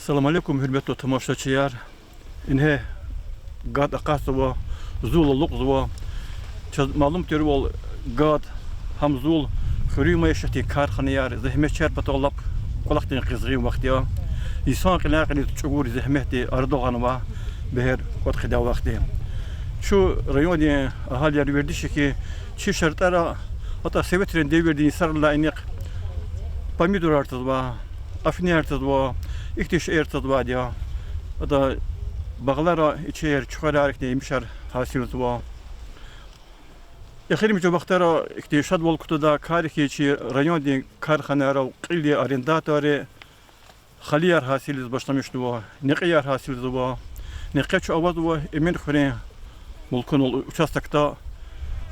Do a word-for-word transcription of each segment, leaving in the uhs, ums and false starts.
Салам алейкум, гьуьрметлу тамашачияр! Ингье гад акъатзава, зул алукьзава. Чаз малум тирвал, гад, гьам зул хуьруьн майишатдин карханаяр, зегьметчияр патал лап кӀвалахдин къизгъин вахт я. Йисан кьиляй-кьилиз чӀугур зегьметди арадал гъанва, бегьер кӀватӀ хъийидай вахтди. Чун, райондин агьалияр, вердиш я хьи, чи шартӀара, гьатта советрин девирдин йисарилай инихъ помидорар цазва, афнияр цазва, ихьтин шейэр цазвайди я. Гьатта багълара ичер, чуьхверар, ихьтин емишар гьасилзава. Эхиримжи вахтара ихьтин шадвал кутадай кар я хьи, чи райондин карханайра кьилди арендаторри халияр гьасилиз башламишнава, некьияр гьасилзава. Некье чун авазва Эминхуьруьн Мулкунал участокда.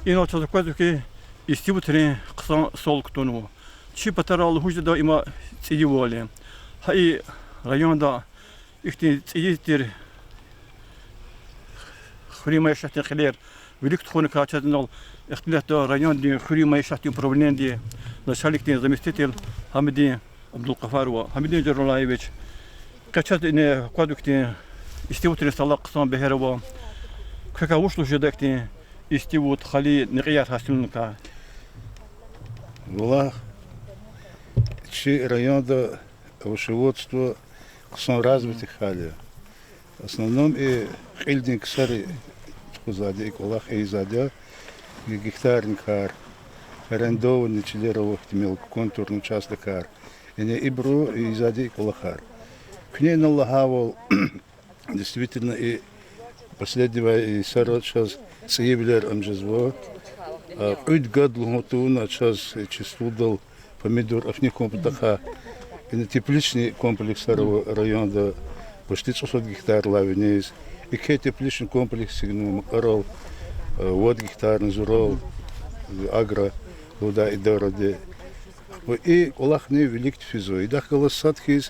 Инал чаз аквазва хьи, истивутрин хъсан сал кутунва. Чи патарал лугьуз жеда има цӀийивал я. Гьа и районда ихьтин цӀийиз тир хуьруьн майишатдин кьилер вилик тухуникай чаз инал ихтилатда райондин хуьруьн майишатдин управленидин начальникдин заместитель Гьамидин Абдулгъафарова. Гьамидин Жаралаевич, къе чаз ина аквазва хьи, истивутрин сала хъсан бегьер ава. Квекай вуч лугьуз жеда ихьтин истивут, хали, некьияр гьасилуникай? Валлагь, чи районда овощеводство хъсан развитый хьал я. В основном и кьилдин ксари тухузвайди я, и кӀвалах ийизвайди я, гектарникай, арендованный чилер ава, ихьтин мелкоконтурный участокар. Яни ибуру ийизвайди я и кӀвалахар. Куьне инал лагьайвал, действительно, и последний ва и йисара чаз цӀийивилер ам жезва. А, кьуьд-гад лугьун тавуна чаз, э, числодал помидор, афни хьун патахъай, ина тепличный комплексар ава районда, почти цӀусад гектарлай виниз. Еке тепличный комплекс эцигнава Макьарал, э, вад гектарни зурал, э, Агро лугьудай идаради. Ва и кӀвалахни вилик физва. Идахъ галаз сад хьиз,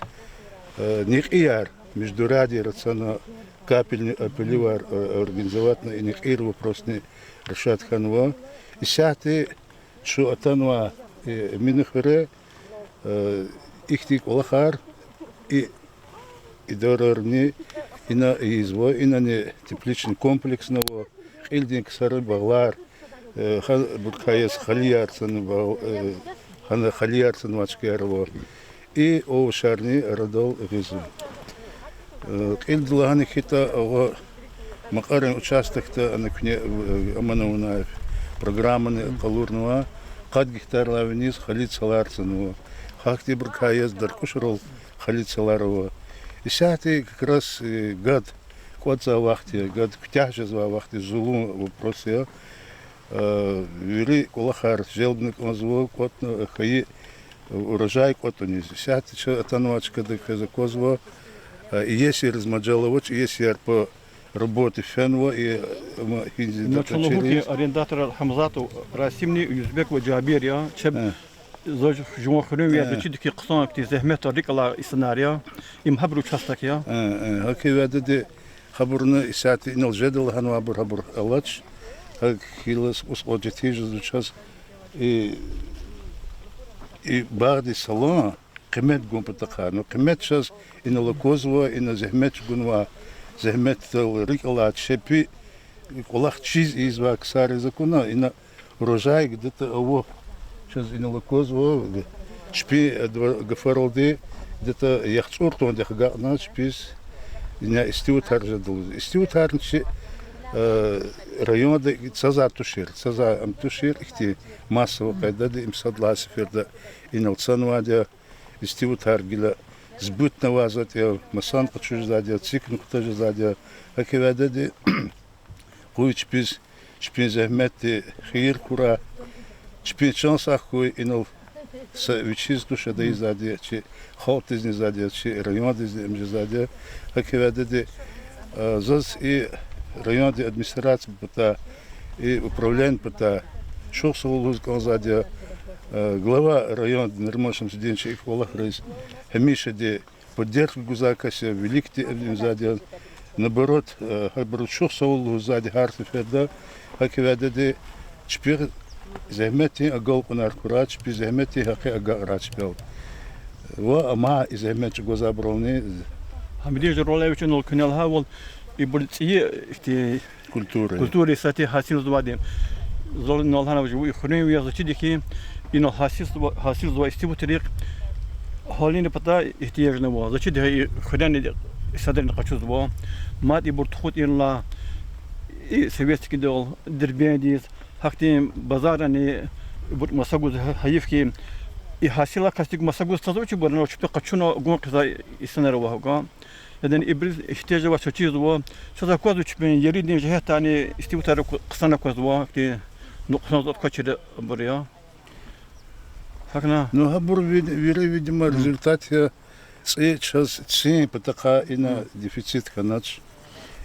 э, некьияр междурядьера цана, капельный поливар, э, организоватьна, и некьийрин вопросни решать хьанва. Исятда чун атанвай, э, Эминхуьре, э, ихьтин кӀвалахар и идарайрини ина ийизва, инани тепличный комплексни ава, кьилдин ксари багълар, э, гьабурукай яз халияр цана, багъ-, э, гьана халияр цанвай чкаяр ава. И овощарни арадал гъизва. Э, кьилди лагьана хьайитӀа, агъа Макьарин участокда ана куьне, э, Аман Авунаев программани къалурнава, къад гектарлай виниз халид салар цанва. Гьахьтинбурукай яз Даркьушрал халид салар ава. Исятда как раз, э, гад кӀватӀзавай вахт я, гад куьтягь жезвай вахт я, зулун вопрос я. Э, вири кӀвалахар желбна кӀанзава, кӀватӀна, э, хьайи урожай кӀватӀуниз. Исятда чун атанвай чкада квез аквазва, э, иесийриз мажал авач, иесияр по работе фенва, и, м, гьиниз Ина чун лугьун хьи, арендаторар Гьамзатов Расимни Юзбеков Жабир я, чеб-, заз жуван хуьруьнви я, заз чидач хьи, хъсан ихьтин зегьмет, рикӀ алай инсанар я, им гьабурун участок я. Гьа, гьа, гьа квевайдади гьабуруни исятда инал жеда лагьанвайбур гьабур алач. Гьа хьайила ус кьван четин жезва чаз и, и багъдиз салан къимет гун патахъай. Ну, къимет чаз инал аквазва, ина зегьмет чӀугунвай, зегьметдал рикӀ алай чпи кӀвалах чиз ийизвай ксариз акуна, ина урожай где-то ава. Чаз инал аквазва, чпин, э, два-, гафаралди, где-то яхцӀур тонндихъ агакьна чпиз, ина истивутар жеда лугьуз. Истивутарни чи, э, районда цазвай тушир, цазвай ам тушир, ихьтин массовый къайдада им сад лагьай сеферда инал цанвайди я, истивутар гила сбытни авай затӀ я, масан къачуз жезвайди я, цикни кутаз жезвайди я. Гьа квевайдади къуй чпиз, чпин зегьметди хийир хьурай, чпин чан сагъ хьуй, инал са вичиз туш ада ийизвайди я, чи халкьдизни ийизвайди я, чи райондизни ийизвайди я. Гьа квевайдади, э, заз и райондин администрациядин патай, и управленидин патай чухсагъул лугьуз кӀанзавайди я, э, глава районда Нурман Шамсудинович и кӀвалахриз гьамишади поддержка гузвай кас я, виликди эвдимзавайди я, наоборот, э, гьабуруз чухсагъул лугьузвайди гьар сеферда. Гьа квевайдади чпихъ зегьметдин агалкьунар хьурай, чпи зегьметдин гьакъи агакьрай чпел. Ва амай и зегьмет чӀугвазвайбурални Амидин Журалаевич, инал куьне лагьайвал, ибур цӀийи ихьтин культура, культура исятда гьасилзавайди. Зал инал лагьанвач, и хуьруьнви я, заз чида хьи, инал гьасилзава-, гьасилзавай истивутрихъ гьалинрин патай игьтияж авай. Заз чида хьи, и хуьрени инсанрини къачузва. Мад ибур тухудайла, и Советскийдал Дербентдиз, гьахьтин базаррани ибур маса гуз, гьа-, гьайиф хьи, и гьасилар касдик маса гуз тазвач ибур, инал чпи къачуна гун хъийизвай инсанар ава гьакӀа. Ядани ибуруз игьтияж авач чизва, чаз аквазва чпин еридин жигьетдайни истивутар хъсан аквазва, гьахьтин нукьсан затӀ квачир абур я. ГьакӀна. Ну, гьабур ви-, вири, видимо, результат я. ЦӀи чаз цин патахъай ина дефицит хьанач.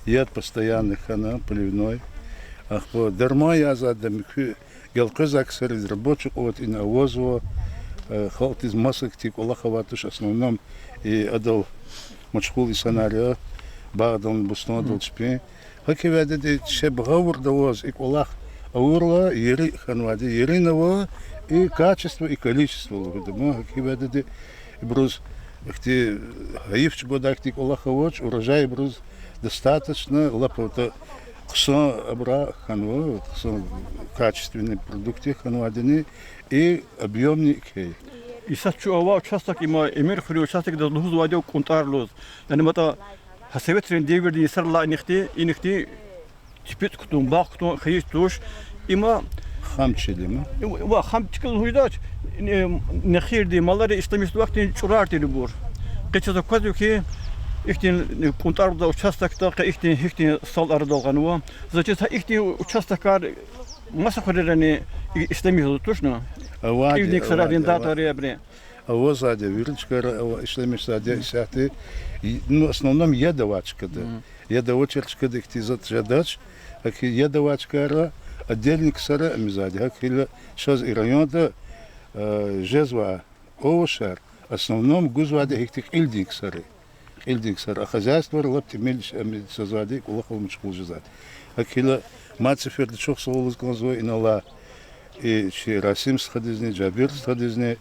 Яд постоянный хьана, поливной. Ахпа дарман язавайди муькуь гелкъвезвай ксариз, рабочий къуват ина авазва, э, халкьдиз маса хьтин кӀвалах авайди туш, в основном и адал машгъул инсанар я, багъдални, бустандал чпин. ГьакӀ хьайила чеб гъавурда аваз и кӀвалах авурла, ери хьанвайди, ери ава, и качество, и количество лугьуда ман. ГьакӀ хьайила ибуруз ихьтин гьайиф чӀугвадай хьтин кӀвалах авач, урожай ибуруз достаточно, лап аватӀа хъсан абур хьанва, хъсан качественный продукция хьанвайдини, и объёмни кхьей. Исятда чун авай участок, има Эминхуьруьн участокдиз лугьузвайди я КӀунтӀар лугьуз. Яни матӀа гьа советрин девирдин йисарилай инихъди, инихъди ципицӀ кутун, багъ кутун хьайи туш. Има хам чил я, ма? Ва хам чкӀал лугьудач, э, нехирди, малари ишлемишзавай хьтин чӀурар тирбур. Къе чаз аквазва хьи, ихьтин КӀунтӀар лугьузвай участокда къе ихьтин, гьихьтин сал арадал гъанва. Заз чиз гьа ихьтин участокар маса хуьрерани ишлемишзава тушни? Авайди, кӀевни ксаради, авайди, авай-, датари абуру. Авазвайди я, вири чкайра ава, ишлемишзавайди я исятда. И, ну, в основном яд авай чкада. Яд авачир чкада ихьтин затӀ жедач. ГьакӀ хьайила яд авай чкайра отдельный ксара ам ийизвайди. ГьакӀ хьайила чаз и районда, э, жезвай овощар, в основном гузвайди гьихьтин кьилдин ксар я. Кьилдин ксар я. А хозяйствойра лап тӀимил ам ийизвайди, кӀвалахал машгъул жезвайди. ГьакӀ хьайила мад сеферда чухсагъул лугьуз кӀанзава инал алай и чи Расим стхадизни, Жабир стхадизни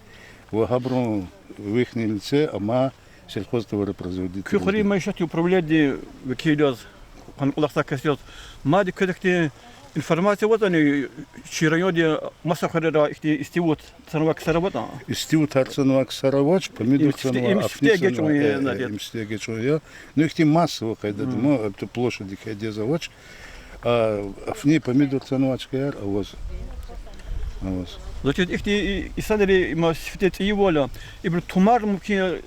ва гьабурун в ихнем лице амай сельхозтоваропроизводитель. Куь хуьруьн майишатдин управленидин векил яз, къанни кӀвалахзавай кас яз, мад квез ихьтин информация аватӀани, чи районда маса хуьрера ихьтин истивут цанвай ксар аватӀа? Истивутар цанвай ксар авач, помидор цанвай, им сифте эгечӀун я, э, им сифте эгечӀун я. Ну, ихьтин массовый къайдада, ма, площадь кьилиз авач. А афни помидор цанвай чкаяр аваз. Аваз. Заз чиз ихьтин инсанри има сифте цӀийивал, ибуру тумар мумкин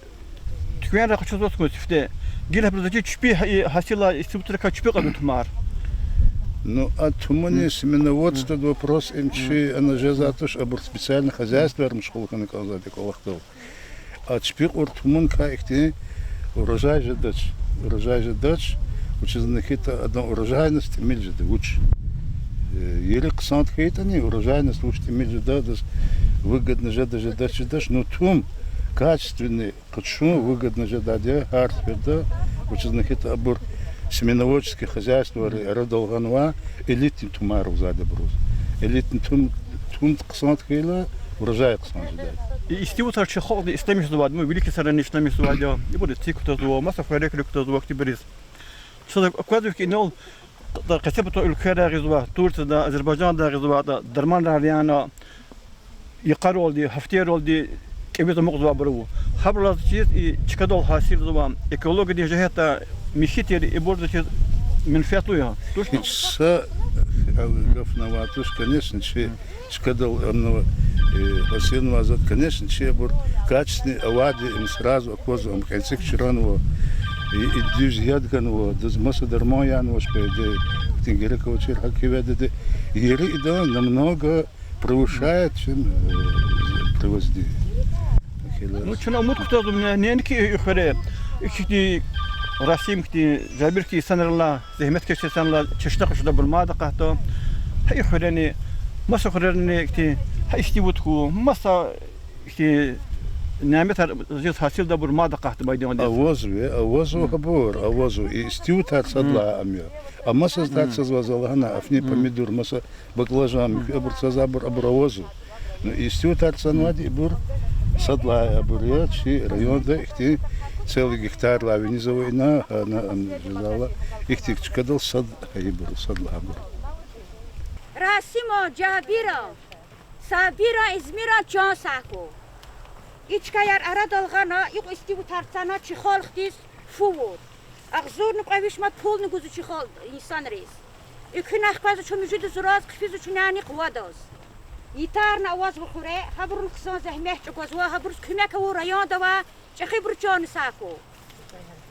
туьквенрай къачузвач хьи сифте. Гила абуру заз чиз чпи гьа-, и гьасилай истивутрикай чпи кьазва тумар. Ну, а тумани семеноводствода вопрос, им чи ана жезвай туш, абур специальный хозяйствояр машгъул хьана кӀанзавайди кӀвалахдал. А чпи кьур тумуникай ихьтин урожай жедач. Урожай жедач, вучиз лагьайтӀа адан урожайность тӀимил жеда, вуч. Э, ери хъсан хьайитӀани, урожайность вуч тӀимил жеда, адаз выгодно жеда, жедач, жедач, ну, тум качественный къачун выгодно жедайди я гьар сеферда, вучиз лагьайтӀа абур семеноводческий хозяйствойри арадал гъанвай элитный тумар лугьузвайди я абуруз. Элитный тум, тум хъсан хьайила, урожай хъсан жедайди я. И истивутар чи халкьди ишлемишзавайди, ну, вилик йисарани ишлемишзавайди я, ибур эциг кутазва, маса хуьрекрик кутазва ихьтинбуруз. Чаз аквазва хьи, инал къецепатан уьлквейрай гъизвай, Турциядай, Азербайжандай гъизвайтӀа, дарманар яна, йикъаралди, гьафтейралди кӀевиз амукьзавайбур ава. Гьабурулай заз чиз и чкадал гьасилзавай, экологиядин жигьетдай михьи тир, ибур заз чиз менфятлу я. Тушни? Гьич са гафни авай туш, конечно, чи чкадал ана, э, гьасилнавай затӀ, конечно, чи абур качественный авайди им сразу аквазва, ам кьецӀик чранва, и, и дуьз яд ганва, адаз маса дарман янавач, по идее, ихьтин герек авачир. ГьакӀ хьайила ада ери идан намного превышает, чем, э, привозди. Ну, чна умуд кутазва, неинки и хуьре, ихьтин Расим хьтин, Жабир хьтин инсанрилай, зегьметкеш инсанрилай чешне къачудайбур мад акъатда. Гьа и хуьрени, маса хуьрерани ихьтин, гьа истивут хьуй, маса ихьтин няметар жез гьасилдайбур мад акъатда майдандиз. Авазва, авазва гьабур, авазва. И истивутар сад лагьай ам я. А маса затӀар цазвай, за лагьана, афни, помидор, маса баклажан, муькуь абур цазвайбур, абур авазва. Ну, истивутар цанвайди ибур сад лагьай абур я, чи районда ихьтин Целый гектар лагьай виниз ава ина, гьана, ана жезала, ихьтин чкадал сад гьайибур, сад лагьайбур. Расиман, Жабиран, Сабиран, Измиран чан сагъ хьуй. И чкаяр арадал гъана, икьван истивутар цана чи халкьдиз фу авур. Агъзурни кьве виш мад пулни гузва чи халкь инсанриз. Экуьнахъ къвезва чун муьжуьд зураз, хъфизва чун яни къувадаз. Итарна авазва хуьре, гьабурун хъсан зегьмет чӀугвазва, гьабуруз куьмек авур районда авай чӀехибуру чан сагъ хьуй.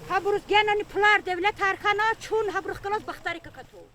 Гьабуруз генани пулар, девлетар хьана, чун гьабурухъ галаз бахтарик акатуй.